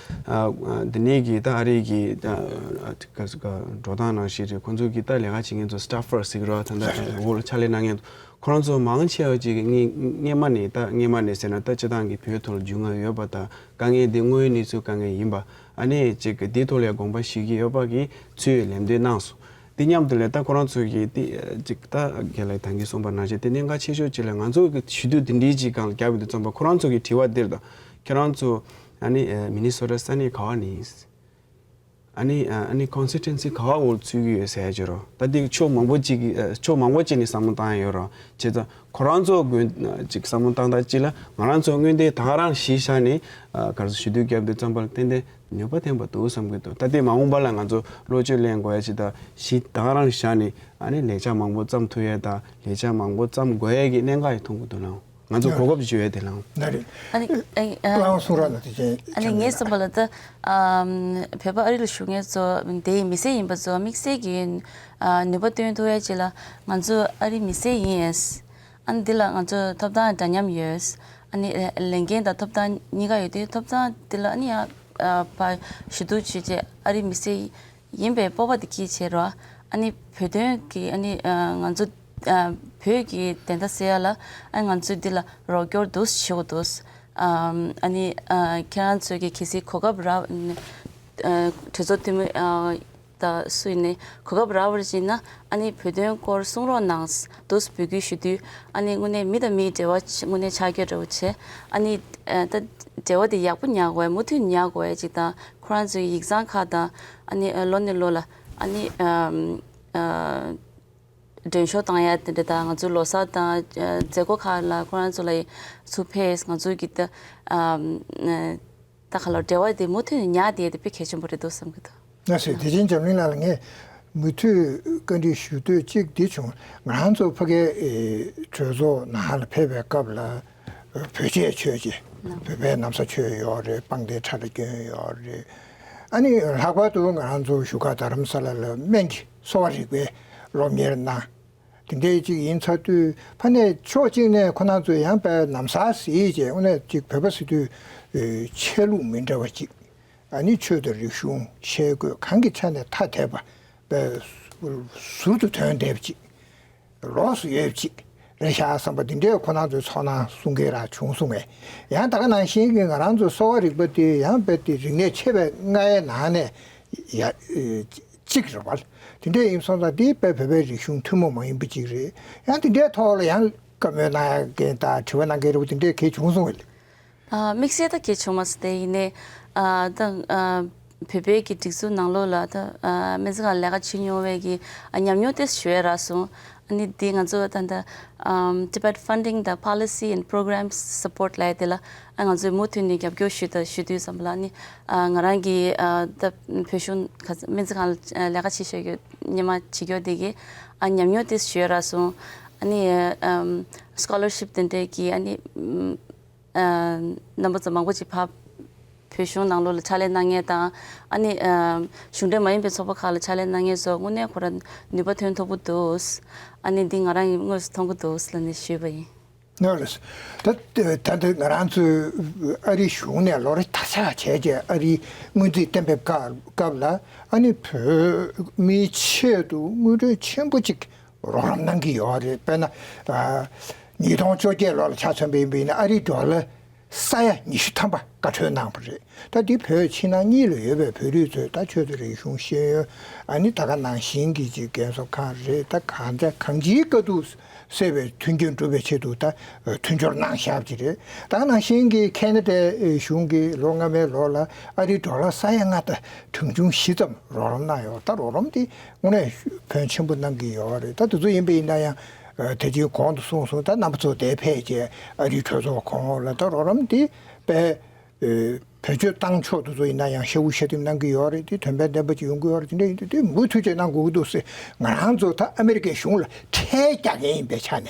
ཨ་འདི་ནས་གི་ད་ཨ་རི་གི་ད་ཨ་ག་ཟེར་ག་འགྲོ་སྟངས་ནང་བཞིན་རེད། ཁོང་ཚོ་གི་ད་ལས་ཀ་བྱེད་མཁན་ཚོ་སི་ཊཕ་ཟེར་གི་རེད་བ། ད་ད་འོག་ལ་ཕྱག་ལས་གནང་མཁན་ཁོ་རང་ཚོ་མང་ཆེ་བ་ཅིག་གི་སྔ་སྔས་མ་ནས་ད་སྔས་མ་ནས་ཟེར་ན་ད་སྤྱི་བཏང་གི་བོད་ཐོག་ལ་རྒྱུས་མངའ་ཡོད་པ་དང་དཀའ་ངལ་འདི་དངོས་ཡོད་གནས་ཚུལ་དཀའ་ངལ་ཡིན་པ་ཨ་ནི་ཅིག་གི་འདི་ཐོག་ལ་ཡ་དགོངས་པ་བཞེས་ཀྱི་ཡོད་པ་གི་ཚུལ་ལམ་སྟོན་གནང་སོང་། དེ་མཉམ་དུ་ལས་ད་ཁོ་རང་ཚོ་གིས་དེ་ཅིག་ད་རྒན་ལགས་ད་གིན་གསུངས་པ་ནང་བཞིན་དེ་གནད་འགག་ཆེ་ཤོས་ཅིག་ལ་ང་ཚོ་གི་ཞུ་གཏུག་དེ་འདྲའི་ཅིག་སྒང་ལ་བརྒྱབ་ཡོང་དུས་ཙམ་པ་ཁོ་རང་ཚོ་གི་དྲི་བ་འདིར་དང་ཁྱེད་རང་ཚོ་ཨ་ནི་མི་ནི་སོ་ཊ་ས་གནས་ག་བ་ནས་ཨ་ནི་ཨ་ནི་ཀོན་སི་ཊི་ཊུ་ཨེན་སི་ག་བ་འོག་ཚུད་ཀྱི་ཡོད་ཟེར་ཡ་ཅིག་རོ། ད་དེ་ཕྱོགས་མང་པོ་ཅིག་གི་ཕྱོགས་མང་པོ་ཅིག་ནས་བསམ་བློ་བཏང་ཡ་ཡོད་རོ། བྱས་ཙང་ཁོ་རང་ཚོ་དགོས་ཅིག་བསམ་བློ་བཏང་སྟངས་གཅིག་ལ་ང་རང་ཚོ་སྔོན་དེ་ད་ག་རང་གཞི་བཞག་ནས་ག་རེ་ཞུ་གཏུག་བརྒྱབ་དུས་ཙམ་པ་ལ་ཏན་ཏན་ནུས་པ་ལྡན་པ་འདུག་བསམ་གྱི་འདུག་ད་ལྟའི་མ་འོངས་པ་ལ་ང་ཚོ་བློ་བཅོལ་ལེན་དགོས་ཡ་ཅིག་དང་གཞི་ད་ག་རང་བཞག་ནས་ཨ་ནི་ལས་འཆར་མང་པོ་བརྩམ་ཐུབ་ཡ་དང་ལས་འཆར་མང་པོ་བརྩམ་དགོས་ཡ་གི་གནད་འགག་ཡང་མཐོང་གི་འདུག་ལགས། ང་ཚོ་གོ་སྐབས་བྱུང་ཡ་དེ་ལགས། ན་རེད། ཨ་ནི་ཨ་ཨ་ལགས་གསུང་རོགས་གནང་། དེ་ཅན་ཨ་ནི་ངས་བསམ་པ་ལ་ད་ཨམ་བོད་པ་ཨ་རི་ལ་བཞུགས་མཁན་ཚོ་དེའི་མི་སེར་ཡིན་པ་ཚོ་དམིགས་བསལ་གྱི་ཨ་ནུས་པ་བཏོན་ཐུབ་ཡ་ཅིག་ལ་ང་ཚོ་ཨ་རི་མི་སེར་ཡིན། ཨ་ནི་འདི་ལ་ང་ཚོ་ཐོབ་ཐང་འདྲ་མཉམ་ཡོད། ཨ་ནི་ལས་འགན་དང་ཐོབ་ཐང་གཉིས་ཀ་ཡོད་དུས་ཐོབ་ཐང་འདི་ལ་ཨ་ནི་ཡང་ཕར་ཞུ་གཏུག་བྱས་རྗེས་ཨ་རི་མི་སེར་ཡིན་པའི་སྤོབས་པ་དེ་སྐྱེས་བྱས་རོགས། ཨ་ནི་བོད་དོན་གྱི་ཨ་ནི་ང་ཚོ་བོད་ཀྱི་བདེན་མཐའ་གསལ་ཡ་ལ་ཨ་ནི་ང་ཚོས་འདི་ལ་རོགས་སྐྱོར་འདུག་བྱེད་དགོས་འདུག་ཨ་ནི་ཁྱེད་རང་ཚོས་ཀྱི་གལ་སྲིད་གོ་སྐབས་རག་གྲོས་ཚོགས་འཐུས་མི་དང་སུ་ཡིན་ནའི་གོ་སྐབས་རག་པར་བྱས་ན་ཨ་ནི་བོད་དོན་སྐོར་གསུང་རོགས་གནང་འདུག་འབོད་སྐུལ་ཞུ་དུས་ཨ་ནི་དངོས་གནས་མི་དང་མིའི་འབྲེལ་བ་དངོས་གནས་ཆགས་ཀྱི་འདྲ་བོ་བྱས། ཨ་ནི་ད་འབྲེལ་བ་དེ་ཡག་པོ་ཉར་དགོས་མུ་མཐུད་ཉར་དགོས་ཅིག་དང་ཁོ་རང་ཚོའི་ཡིག་ཚང་ཁག་དང་ཨ་ནི་ལོ་ནས་ལོ་ལ་ཨ་ནི་མགྲོན་ཤོག་བཏང་ཡ་དེ་འདྲ་དང་ང་ཚོའི་ལོ་གསར་དང་མཛད་སྒོ་ཁག་ལ་ཁོ་རང་ཚོ་ལ་ཚུར་ཕེབས། ང་ཚོའི་གི་ད་ད་ག་ལ་འབྲེལ་བ་དེ་མུ་མཐུད་ནས་ཉར་བསྡད་ཡ་དེ་དཔེ་གལ་ཆེན་པོ་རེད་འདུག་བསམ་གྱི་འདུག་ལགས་སོ། དེ་བཞིན་འཛམ་གླིང་ལགས་ལ་ངས་མུ་མཐུད་བཀའ་འདྲི་ཞུ་འདོད་གཅིག་འདི་བྱུང་། ང་རང་ཚོ་ཕ་གིའི་གྲོས་ཚོགས་ནང་ལ་ཕེབས་པའི་སྐབས་ལ་བོད་ཆས་མཆོད་ཅིང་བོད་པའི་ན་བཟའ་མཆོད་ཡོད་རེད། པང་གདན་ཁྲ་ལ་གྱོན་ཡོད་རེད། ཨ་ནི་ལྷག་པར་དུ་ང་རང་ཚོ་བཞུགས་སྒར་རྡ་རམ་ས་ལ་ལ་སྨན་གྱི་གསོ་བ་རིག་པའི་སློབ་གཉེར་གནང་། དེ་འདྲའི་ཅིག་ཡིན་ཚར་དུས་ཕ་ནས་ཕྱོགས་གཅིག་ནས་ཁོ་རང་ཚོས་ཡང་དཔེ་ན་བཟའ་གཟིགས་བྱས་དངོས་གནས་ཅིག་བོད་པ་ཟེར་དུས་ཆས་ལུགས་མི་འདྲ་བ་ཅིག་ཨ་ནི་ཆོས་དང་རིག་གཞུང་ཆས་གོས་གང་གི་ཆ་ནས་ཐ་དད་པ་དཔེ་ཟུར་དུ་ཐོན་བསྡད་པ་ཅིག་ལོགས་སུ་ཡོད་པ་ཅིག་རེད་ཤག་བསམ་པ་འདི་འདྲའི་ཁོ་རང་ཚོའི་ཚོར་སྣང་གསུང་མཁན་རང་བྱུང་སོང་ངས། ཡང་ད་ག་ནང་བཞིན་གྱི་ང་རང་ཚོའི་གསོ་བ་རིག་པ་དེ་ཡང་དཔེ་དེ་རིག་གནས་ཆེ་བའི་ལྔའི་ནང་ནས་ཡ་གཅིག་རེད་བ། དེ་འདྲ་ཡིན་སོང་ཙང་དེ་དཔེ་བོད་པའི་རིག་གཞུང་ཐུན་མོང་མ་ཡིན་པ་ཅིག་རེད། ཡང་དེ་འདྲའི་ཐོག་ལ་ཡང་བཀའ་མོལ་གནང་ཡ་མཁན་དང་དྲི་བ་གནང་མཁན་རེད་བ། དེ་འདྲའི་གལ་བྱུང་སོང་བས། ཨ་དམིགས་བསལ་ད་གལ་བྱུང་མ་སོང་། དེ་ཡིན་ནའི་ཨ་ད་ཨ་བོད་པའི་གི་སྒྲིག་འཛུགས་ནང་ལོགས་ལ་ད་ཨ་སྨན་རྩིས་ཁང་ལས་ཀ་བྱེད་མྱོང་བའི་གི་ཨ་ཉམས་མྱོང་དེ་ཞུ་ཡ་རག་སོང་། ཨ་ནི་འདི་ང་ཚོ་ད་ད་ཨམ་Tibet Funding དང་Policy and Programs Support ལབ་ཡ་དེ་ལ་ཨ་ང་ཚོས་མུ་མཐུད་ནས་རྒྱབ་སྐྱོར་ཞུ་ད་ཞུ་དུས་ཙམ་པ་ལ་ཨ་ནི་ཨ་ང་རང་གི་ཨ་ད་བོད་གཞུང་ག་ས་སྨན་རྩིས་ཁང་ལ་ལས་ཀ་བྱེད་ཤོག་གི་སྔོན་མ་བྱེད་རྒྱུ་དེ་གི་ཨ་ཉམས་མྱོང་དེ་ཞུ་ཡ་རག་སོང་། ཨ་ནི་ཨམ་Scholarship དེ་འདྲའི་གི་ཨ་ནི་ཨམ་ཨ་རྣམ་པ་ཚོ་མང་པོ་ཅིག་ཕར་བོད་གཞུང་ནང་ལོགས་ལ་ཕྱག་ལས་གནང་མཁན་དང་ཨ་ནི་ཨམ་གཞུང་འབྲེལ་མ་ཡིན་པའི་ཚོགས་པ་ཁག་ལ་ཕྱག་ལས་གནང་མཁན་ཚོ་དངོས་གནས་ཁོ་རང་ནུས་པ་ཐོན་ཐུབ་ཀྱི་འདུག་ཨ་ནི་འདི་ང་རང་གིས་དངོས་སུ་མཐོང་གི་འདུག་ལབ་ནས་ཞུས་པ་ཡིན། ནོར་ལེས། ད་ད་ལྟ་ང་རང་ཚོའི་ཨ་རིའི་གཞུང་ནས་ལོ་རེ་ད་ཆ་བྱས་རྗེས་ཨ་རིའི་སྔོན་རྩིས་གཏན་འབེབས་སྐབས་སྐབས་ལ་ཨ་ནི་བོད་མིའི་ཆེད་དུ་དངུལ་འབྲེལ་ཆེན་པོ་གཅིག་རོགས་རམ་གནང་གི་ཡོད་རེད། དཔེར་ན་ཨ་ཉིས་སྟོང་བཅོ་བརྒྱད་ལོ་ལ་ཆ་མཚོན་པ་ཡིན་པ་ཡིན་ན་ཨ་རིའི་ཌོ་ལར་ ས་ཡ་ཉི་ཤུ་ཐམ་པ་བཀའ་འཁྲོལ་གནང་བ་རེད། ད་འདི་བོད་ཕྱི་ནང་གཉིས་ལ་ཡོད་པའི་བོད་རིགས་ཚོས་ད་ཆོས་དང་རིག་གཞུང་ཤེས་ཡོན། ཨ་ནི་ད་ག་ནང་བཞིན་གྱི་ཅིག་རྒན་གསོ་ཁང་རེད། ད་གང་ཅི་གང་ཅིའི་དཀའ་སྡུག་སེལ་བའི་མཐུན་རྐྱེན་སྒྲུབ་པའི་ཆེད་དུ་ད་མཐུན་སྦྱོར་གནང་བཞག་པ་ཅིག་རེད། ད་ག་ནང་བཞིན་གྱི་ཁེ་ན་ཌའི་གཞུང་གིས་ལོ་སྔ་མའི་ལོ་ལ་ཨ་རིའི་ཌོ་ལར་ས་ཡ་ལྔ་དང་གྲངས་ཆུང་བཞི་ཙམ་རོགས་རམ་གནང་ཡོད། ད་རོགས་རམ་དེ་དངོས་གནས་ཕོན་ཆེན་པོ་གནང་གི་ཡོད་རེད། ད་དེ་ཚོ་ཡིན་པ་ཡིན་ན་ཡང་། ཨ། དེ་བཞིན་གོང་དུ་གསུངས་སོང་། ད་རྣམ་པ་ཚོ་དེར་ཕེབས་བྱས་ཨ་རིའི་གྲོས་ཚོགས་གོང་འོག་ལ་ད་རོགས་རམ་དེ་དཔེ། ཨེ། བེད་སྤྱོད་བཏང་ཆོག་དེ་ཚོ་ཡིན་ན་ཡང་ཤ་བོ་ཤ་ཐུམ་གནང་གི་ཡོད་རེད། དེ་དོན་ཕན་ལྡན་པ་ཅིག་ཡོང་གི་ཡོད་རེད། དེ་འདྲ་ཡིན་དུས་དེ་མུ་མཐུད་བྱས་གནང་དགོས་ཀྱི་འདུག་ཟེར། ང་རང་ཚོ་ད་ཨ་མི་རི་ཀའི་གཞུང་ལ་ཁྲལ་རྒྱག་མཁན་ཡིན་པའི་ཆ་ནས།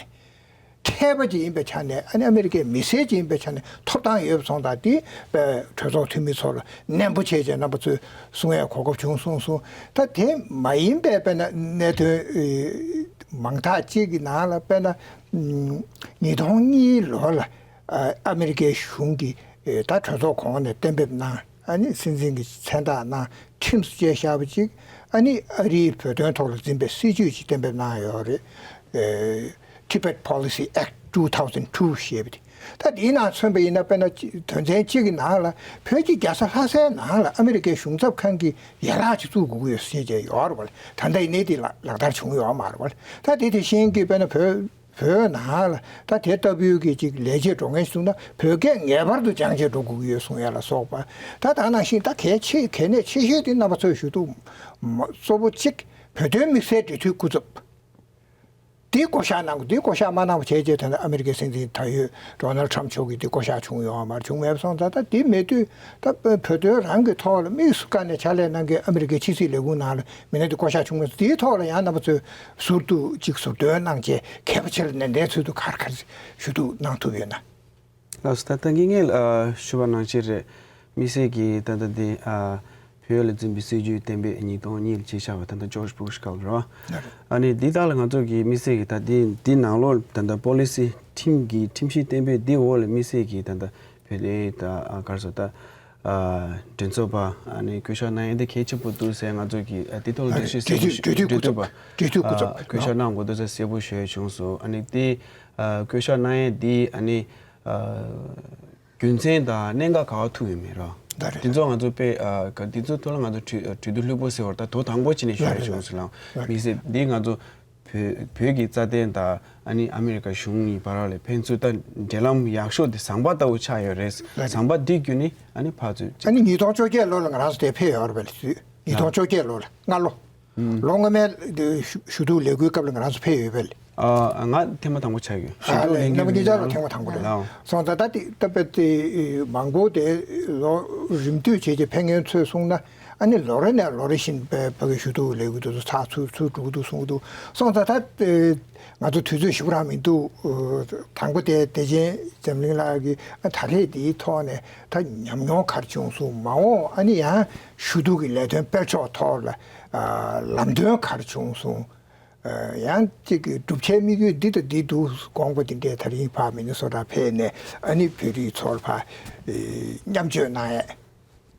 ཁྲལ་པ་ཅིག་ཡིན་པའི་ཆ་ནས། ཨ་ནི་ཨ་མི་རི་ཀའི་མི་སེར་ཅིག་ཡིན་པའི་ཆ་ནས་ཐོབ་ཐང་ཡོད་པ་སོང་ཙང་། དེ་དཔེ་གྲོས་ཚོགས་འཐུས་མི་ཚོ་ལ་ནན་པོ་བྱས་བྱས་རྣམ་པ་ཚོས་གསུང་ཡས་གོ་སྐབས་བྱུང་སོང་། ད་དེ་མ་ཡིན་པའི་དཔེར་ན་གནད་དོན་མང་དག་ཅིག་གི་ནང་ལ། དཔེར་ན་ཉིས་སྟོང་གཉིས་ལོ་ལ་ཨ་མི་རི་ཀའི་གཞུང་གིས་ད་གྲོས་ཚོགས་གོང་ནས་གཏན་འབེབས་གནང་། ཨ་ནི་སྲིད་འཛིན་གྱི་མཚན་རྟགས་གནང་། ཁྲིམས་སུ་བཅས་བཞག་པ་ཅིག་ཨ་ནི་ཨ་རིའི་བོད་དོན་ཐོག་ལ་འཛིན་པའི་སྲིད་ཇུས་ཅིག་གཏན་འབེབས་གནང་ཡོད་རེད། ཨེ། Tibet Policy Act two thousand two ཞེས་པ་དེ། ད་དེའི་ནང་མཚོན་པ་ཡིན་ན། དཔེར་ན་དོན་ཚན་གཅིག་གི་ནང་ལ་བོད་ཀྱི་རྒྱལ་ས་ལྷ་སའི་ནང་ལ་ཨ་མི་རི་ཀའི་གཞུང་ཚབ་ཁང་གི་ཡན་ལག་ཅིག་བཙུགས་དགོས་ཀྱི་ཡོད་ཟེར་བྱས་ཡོད་རེད་པ། ད་ལྟ་ཡིན་ནའི་དེ་ལག་ལག་བསྟར་བྱུང་ཡོད་མ་རེད་པ། ད་དེ་དེ་བཞིན་གྱི་དཔེར་ན་བོད། བོད་ནང་ལ་ད་དེ་ལྟ་བུའི་གི་ཅིག་ལས་བྱེད་འགྲོ་མཁན་ཞིག་བྱུང་ན། བོད་སྐད་ངེས་པར་དུ་སྦྱང་བྱས་འགྲོ་དགོས་ཀྱི་ཡོད་གསུང་ཡ་ལ་སོགས་པ། ད་ད་ནང་བཞིན་ད་གལ་ཆེ་གལ་གནད་ཆེ་ཤོས་དེ་རྣམ་པ་ཚོས་ཞུ་གཏུག་མ་གཙོ་བོ་གཅིག་བོད་དོན་དམིགས་བསལ་འབྲེལ་མཐུད་སྐུ་ཚབ། དེ་བསྐོ་བཞག་གནང་དགོས། དེ་བསྐོ་བཞག་མ་གནང་བ་བྱས་རྗེས། ད་ལྟ་ཨ་མི་རི་ཀའི་སྲིད་འཛིན་ད་ཡོད་ཌོ་ནལ་ཊམ་མཆོག་གིས་དེ་བསྐོ་བཞག་བྱུང་ཡོད་མ་རེད། བྱུང་མེད་པ་སོང་ཙང་། ད་དེ་མེད་དུས་ད་བོད་དོན་རང་གི་ཐོག་ལ་དམིགས་སུ་བཀར་ནས་ཕྱག་ལས་གནང་མཁན་ཨ་མི་རི་ཀའི་ཕྱི་སྲིད་ལས་ཁུངས་ནང་ལ་མི་སྣ་དེ་བསྐོ་བཞག་བྱུང་མེད། དེའི་ཐོག་ལ་ཡང་རྣམ་པ་ཚོས་ཟུར་དུ་ཅིག་ཟུར་འདོན་གནང་བྱས། གལ་པོ་ཆེ་ལ་ནན་ཏན་ཚུལ་དུ་ག་རེ་ག་རེ་ཞུ་གཏུག་གནང་ཐུབ་ཡོད་ན། ལགས་སོ། ད་ལྟ་ངེད་ཀྱིས་ཨ་ཞུས་པ་ནང་བཞིན་རེད། དམིགས་བསལ་གྱིས་ད་ལྟ་འདི་ཨ་བོད་ལ་འཛིན་པའི་སྲིད་ཇུས་གཏན་འབེབས་ཉིས་སྟོང་གཉིས་ལ་བྱས་བཞག་པ། ད་ལྟ་ཇོརྗ་བུ་ཤ་སྐབས་ལ་རེད་པ། ལགས་རེད། ཨ་ནི་འདི་དག་ལ་ང་ཚོ་གིས་དམིགས་བསལ་གྱིས་ད་འདི་འདི་ནང་ལོགས་ད་ལྟ་པོ་ལི་སི་ཁྲིམས་ཀྱི་ཁྲིམས་གཞི་གཏན་འབེབས་འདི་འོག་ལ་དམིགས་བསལ་གྱིས་ད་ལྟ་བོད་དོན་ད་ཨ་ག་རེ་ཟེར། ད་ཨ་མགྲིན་ཚབ་པ་ཨ་ནི་བསྐོ་བཞག་གནང་ཡས་འདི་གལ་ཆེན་པོ་འདུག་ཟེར། ང་ཚོ་གིས་ཨ་དེ་ཐོག་ལ་ཨ་འགྲེལ་བཤད་གསལ་པོ་འབྲེལ་མཐུད་ཞུ། འགྲེལ་མཐུད་སྐུ་ཚབ། འགྲེལ་མཐུད་སྐུ་ཚབ། ཨ་བསྐོ་བཞག་གནང་དགོས་འདུག་ཟེར་གསལ་པོ་ཞུ་ཡས་བྱུང་སོང་། ཨ་ནི་དེ་ཨ་བསྐོ་བཞག་གནང་ཡས་འདི་ཨ་ནི་ཨ་རྒྱུ་མཚན་དང་གནད་འགག་ག་པར་ཐུག་ཡོད་མེད་རོ། ད་རེད། དེ་ཚོ་ང་ཚོ་དཔེ་ཨ་ག་དེ་ཚོ་ཐོག་ལ་ང་ཚོ་གྲོས་གྲོས་བསྡུར་ལྷུག་པོ་ཟེར་བ་ད་དོ་དང་པོ་བྱས་ནས་ཞུ་ཡས་བྱུང་སོང་ལགས། ལགས་རེད། དམིགས་བསལ་འདི་ང་ཚོ་བོད་བོད་ཀྱི་རྩ་དོན་དང་ཨ་ནི་ཨ་མི་རི་ཀ་གཞུང་གཉིས་བར་ལ་ཕན་ཚུན་ད་འབྲེལ་ལམ་ཡག་ཤོས་དེ་ཟམ་པ་ལྟ་བུ་ཆགས་ཡོད་རེད། ལགས་རེད། ཟམ་པ་འདི་བརྒྱུད་ནས་ཨ་ནི་ཕར་ཚུར་ཨ་ནི་ཉིས་སྟོང་བཅོ་བརྒྱད་ལོ་ལ་ང་རང་ཚོ་དེར་ཕེབས་ཡོད་རེད་པ། ལགས། ཉིས་སྟོང་བཅོ་བརྒྱད་ལོ་ལ་སྔ་ལོ། ཨུམ། ལོ་སྔ་མའི་ཞུ་ཞུ་གཏུག་ལས་འགུལ་སྐབས་ལ་ང་རང་ཚོ་ཕེབས་ཡོད་པས། ཨ་ང་ཐེངས་མ་དང་པོ་ཆགས་ཡོད། ཞུ་ཨ་གཏུག་ལས་ལས་རྣམ་པ་འགུལ་གཉིས་ཆར་ལ་ཐེངས་མ་དང་པོ་རེད། ལགས། སོང་ཙང་ད་དེ་ད་དཔེ་དེ་མང་པོ་དེ་ལོ་རིམ་བསྟུད་བྱས་རྗེས་ཕེབས་མཁན་ཚོས་གསུངས་ན། ཨ་ནི་ལོ་རེ་ནས་ལོ་རེ་བཞིན་ཕ་གི་ཞུ་གཏུག་ལས་འགུལ་དེ་ཚོ་ཚགས་ཚུད་ཚུད་འགྲོ་གི་འདུག་གསུང་གི་འདུག་སོང་ཙང་ད་དེ་ང་ཚོ་དུས་ཚོད་ཞེ་པོ་རང་མི་འདུག་དང་པོ་དེ་བདེ་ཆེན་འཛམ་གླིང་ལགས་ཀྱིས་ཨ་ད་རེས་འདིའི་ཐོག་ནས་ད་ཉམས་མྱོང་ག་རེ་བྱུང་སོང་། མ་འོངས་ཨ་ནི་ཡང་ཞུ་གཏུག་གི་ལས་དོན་སྤེལ་ཕྱོགས་ཐོག་ལ་ཨ་ལམ་སྟོན་ག་རེ་བྱུང་སོང་། ཨ་ཡང་གཅིག་གི་སྒྲུབ་བྱའི་དམིགས་ཡུལ་འདི་དང་འདི་འདུག་དགོངས་པ་འདི་འདྲས། ད་རིང་ཕར་མི་ནི་སོ་ཊ་ཕེབས་ནས་ཨ་ནི་བོད་རིགས་ཚོར་ཕར་མཉམ་སྤྱོད་གནང་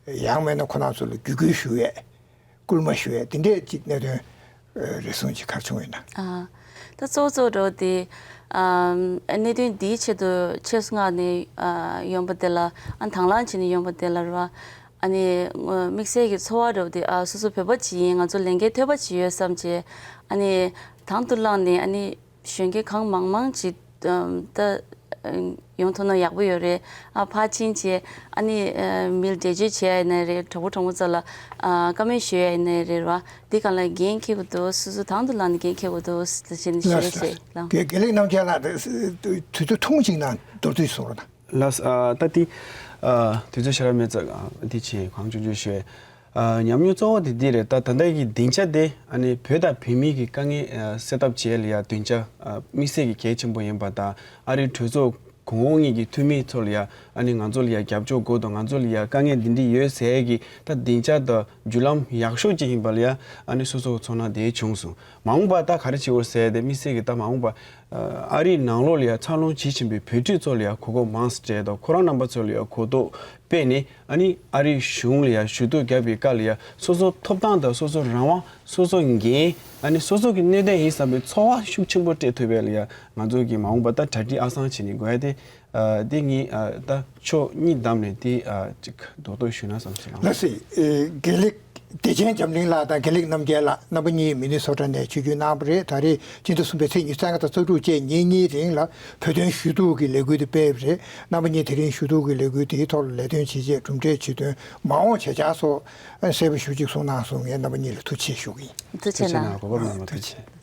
ཡས། ཡང་མིན་ན་ཁོ་རང་ཚོ་ལ་བརྒྱུད་སྐུལ་ཞུ་ཡས། སྐུལ་མ་ཞུ་ཡས། དེ་འདྲས་ཅིག་གནད་དོན་རེ་ཟུང་ཅིག་ག་རེ་བྱུང་ཡོད་ན། ཨ། ད་གཙོ་བོ་གཙོ་བོ་འདྲ་བོ་དེ། ཨ། གནད་དོན་འདིའི་ཆེད་དུ་ཆེད་མངགས་ནས་ཨ་ཡོང་པ་དེ་ལ། ཨ་དང་བླངས་བྱས་ནས་ཡོང་པ་དེ་ལ་རེད་པ། ཨ་ནི་དམིགས་བསལ་གྱི་ཚོར་བ་འདྲ་བོ་དེ། ཨ་སོ་སོ་བོད་པ་ཅིག་ཡིན། ང་ཚོ་ལས་འགན་ཐོལ་པ་ཅིག་ཡོད་བསམ་བྱས། ཨ་ནི་དང་དུ་བླངས་ནས་ཨ་ནི་གཞོན་སྐྱེས་གང་མང་མང་ཅིག་ཨམ་ད་ཡོང་ཐུབ་ན་ཡག་པོ་ཡོད་རེད། ཨ་ཕར་ཕྱིན་བྱས་ཨ་ནི་ཨ་མི་ལ་འགྲེལ་བརྗོད་བྱེད་ཡ་ཡིན་ནའི་རེད། གྲོགས་པོ་གྲོགས་མོ་ཚོ་ལ་ཨ་བཀའ་མོལ་ཞུ་ཡ་ཡིན་ནའི་རེད་པ། འདི་སྒང་ལ་འགན་འཁྱེར་དགོས་འདུག་སོ་སོ་དང་དུ་བླངས་ནས་འགན་འཁྱེར་དགོས་འདུག་ཟེར་བྱས་ནས་ཞུ་ཡ་བྱས་ལགས། དགེ་དགེ་ལེགས་རྣམ་རྒྱལ་ལགས། དུས་ཚོད་ཐུང་ངུ་ཅིག་ནང་མདོར་བསྡུས་གསུང་རོགས་གནང་། ལགས། ཨ་ད་དེ་ཨ་དུས་ཚོད་ཞེ་དྲག་མེད་ཙང་། ཨ་དེ་བྱས་གང་བྱུང་བྱུང་ཞུ། ཨ་ཉམས་མྱོང་གཙོ་བོ་དེ་འདི་རེད། ད་ད་ལྟ་གི་སྡིངས་ཆ་དེ་ཨ་ནི་བོད་དང་བོད་མིའི་གི་དཀའ་ངལ་ཨ་སེལ་ཐབས་བྱེད་ཡ་ལ་ཡ་སྡིངས་ཆ་ཨ་དམིགས་བསལ་གྱི་གལ་ཆེན་པོ་ཡིན་པ་དང་། ཨ་རིའི་གྲོས་ཚོགས་གོང་འོག་གཉིས་ཀྱི་འཐུས་མི་ཚོ་ལ་ཡ་ཨ་ནི་ང་ཚོ་ལ་ཡ་རྒྱབ་སྐྱོར་དགོས་དང་། ང་ཚོ་ལ་ཡ་དཀའ་ངལ་འདི་འདྲ་ཡོད་ཟེར་གྱི་ད་སྡིངས་ཆ་དང་བརྒྱུད་ལམ་ཡག་ཤོས་ཅིག་ཡིན་པ་ལ་ཡ་ཨ་ནི་སོ་སོ་ཚོར་སྣང་དེ་བྱུང་སོང་། མ་འོངས་པ་ད་ག་རེ་བྱེད་དགོས་ཟེར་དེ་དམིགས་བསལ་གྱི་ད་མ་འོངས་པ་ ཨ་རིའི་ནང་ལོགས་ལ་ཡ་འཚར་ལོངས་བྱེད་བཞིན་པའི་བོད་རིགས་ཚོ་ལ་ཡ་གོ་སྐབས་མང་ཙམ་སྤྲད་དང་། ཁོ་རང་རྣམ་པ་ཚོ་ལ་ཡ་གོ་རྟོགས་སྤེལ་ནས། ཨ་ནི་ཨ་རིའི་གཞུང་ལ་ཡ་ཞུ་གཏུག་བརྒྱབ་པའི་སྐབས་ལ་ཡ་སོ་སོ་ཐོབ་ཐང་དང་སོ་སོ་རང་དབང་། སོ་སོ་འགན། ཨ་ནི་སོ་སོ་གི་གནད་དོན་ཡིན་བསམ་པའི་ཚོར་བ་ཤུགས་ཆེན་པོ་སྤྲད་ཐུབ་པ་ལ་ཡ་ང་ཚོ་གི་མ་འོངས་པ་ད་གྲ་སྒྲིག་ཨ་སང་བྱེད་ནས་དགོས་ཡ་དེ། ཨ་དེ་ངས་ཨ་ད་ཕྱོགས་གཉིས་བསྡམས་ནས་དེ་ཨ་ཅིག་རྡོག་རྡོག་ཞུས་ན་བསམ་སོང་། ལགས་སེ། ཨེ་དགེ་ལེགས་བདེ་ཆེན་འཛམ་གླིང་ལགས་དང་དགེ་ལེགས་རྣམ་རྒྱལ་ལགས། རྣམ་པ་གཉིས་མི་ནི་སོ་ཊ་ནས་ཆིབས་བསྒྱུར་གནང་བ་རེད། ད་རེས་སྤྱི་ཟླ་གསུམ་པའི་ཚེས་ཉི་ཤུ་རྩ་ལྔ་དང་རྩ་དྲུག་བཅས་ཉིན་གཉིས་རིང་ལ་བོད་དོན་ཞུ་གཏུག་གི་ལས་འགུལ་དེ་སྤེལ་བ་རེད། རྣམ་པ་གཉིས་དེ་རིང་ཞུ་གཏུག་གི་ལས་འགུལ་དེའི་ཐོག་ལ་ལས་དོན་བྱེད་ཆེད་གྲུབ་འབྲས་ཇུས་འདོན། མ་འོངས་བྱ་འཆར་སོགས་གསལ་པོ་ཞེ་པོ་ཅིག་གསུང་གནང་སོང་། ངས་རྣམ་པ་གཉིས་ལ་ཐུགས་རྗེ་ཆེ་ཞུ་གི་ཡིན། ཐུགས་རྗེ་གནང་། གོ་སྐབས་གནང་བ་ཐུགས་རྗེ་ཆེ།